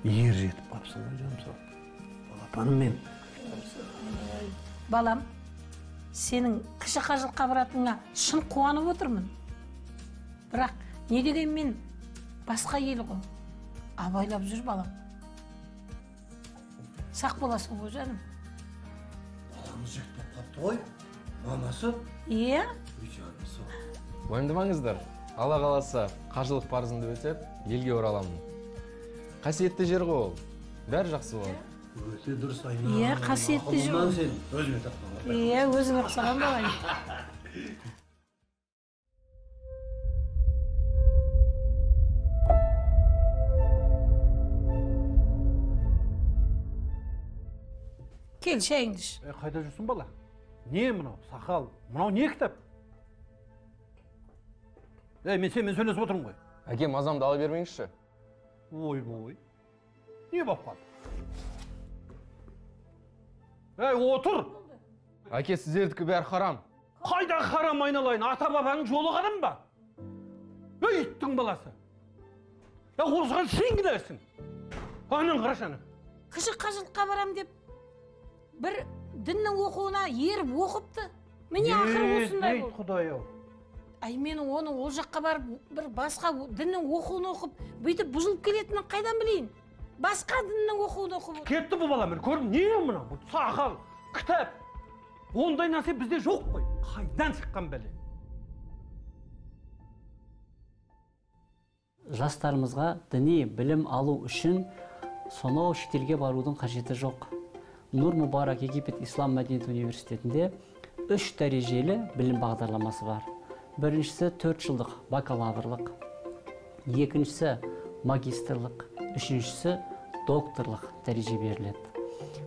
Ер жетіп қапсың ғой, жаным сол. Балапаным мен. Балам, сенің кіші қажылыққа баратыныңа шын қуанып отырмын. Бірақ не дегенмен басқа ел ғой. Абайлап жүр, балам. Сақ боласың ғой, жаным. Баламыз жігіт болып қапты ғой, мамасы. Иә? Үй, жаным сол. Уайымдамаңыздар, Алла қаласа қажылық парызымды өтеп, елге ораламын. Қасиетті жер ғой ол. Бәрі жақсы болады. Өте дұрыс айналайын. Иә, қасиетті жер. Ақылымнан сен өзіңе тапқан. Иә, өзіңе ұқсаған бала. Кел, шайыңды іш. Қайда жүрсің, бала? Не мынау, сақал? Мынау не кітап? Мен сенімен сөйлесіп отырмын ғой. Әке, мазамды ала бермеңізші. Ой-бой. Не болып қалды? Ей, отыр! Әке, сіздердікі бәрі харам. Қайда харам айналайын? Ата-бабаның жолы қарам ба? Ей, иттің баласы. Осыған сен кінәлісің. Анан қарашы ана. Кіші қажылыққа барам деп бір діннің оқуына еріп оқыпты. Міне ақыры осындай болды. Құдай-ау. Ай, мен оны ол жаққа барып бір басқа діннің оқуын оқып, бүйтіп бұзылып келетінін қайдан білейін? Басқа діннің оқуын оқып. Кетті бұл бала, мен көрдім. Не мынау? Бұл сақал, кітап. Ондай нәрсе бізде жоқ қой. Қайдан шыққан бәле? Жастарымызға діни білім алу үшін сонау шетелге барудың қажеті жоқ. Нур Мубарак Египет Ислам мәдениет университетінде 3 дәрежелі білім бағдарламасы бар. Біріншісі 4 жылдық бакалаврлық, екіншісі магистрлық, үшіншісі докторлық дәреже беріледі.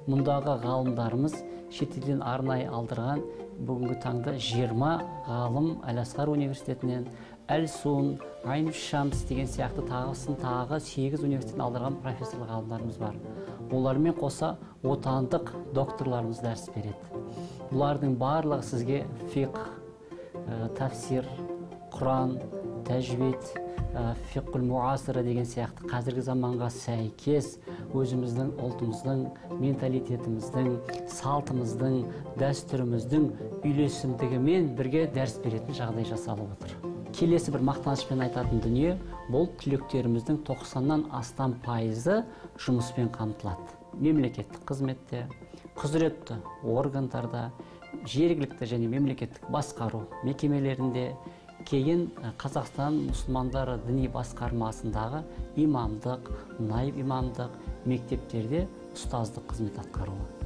Мұндағы ғалымдарымыз шетелден арнайы алдырған бүгінгі таңда 20 ғалым Әл-Асқар университетінен, Әл-Сун, Айн Шамс деген сияқты тағысын тағы 8 университеттен алдырған профессорлық ғалымдарымыз бар. Олармен қоса отандық докторларымыз дәріс береді. Бұлардың барлығы сізге фиқх, тафсир, Құран, тәжвид, фиқхул муасыра деген сияқты қазіргі заманға сәйкес өзіміздің ұлтымыздың, менталитетіміздің, салтымыздың, дәстүріміздің үйлесімдігімен бірге дәріс беретін жағдай жасалып отыр. Келесі бір мақтанышпен айтатын дүние, бұл түлектеріміздің 90-нан астам пайызы жұмыспен қамтылады. Мемлекеттік қызметте, құзыретті органдарда, жергілікті және мемлекеттік басқару мекемелерінде, кейін Қазақстан мұсылмандары діни басқармасындағы имамдық, найып имамдық мектептерде ұстаздық қызмет атқаруы.